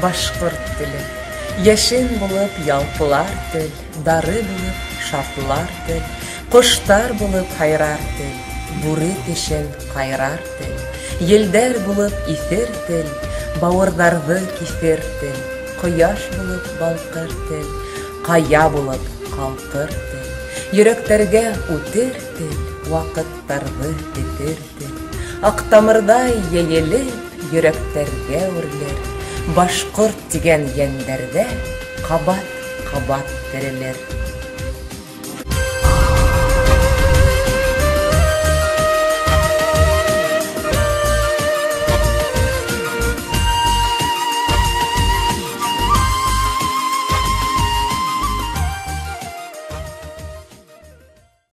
Башҡорт теле. Йәшен булып ялтлар тел, дары булып шартлар тел, ҡоштар булып һайрар тел, бүре тешен ҡайрар тел, елдәр булып иҫер тел, бауырҙарҙы киҫер тел, ҡояш булып балҡыр тел, ҡая булып ҡалҡыр тел, йөрәктәргә үтер тел, ваҡыттарҙы этер тел, аҡтамырҙай йәйелеп, йөрәктәргә үрлер, башҡорт тигән йәндәрҙә ҡабат-ҡабат терелер.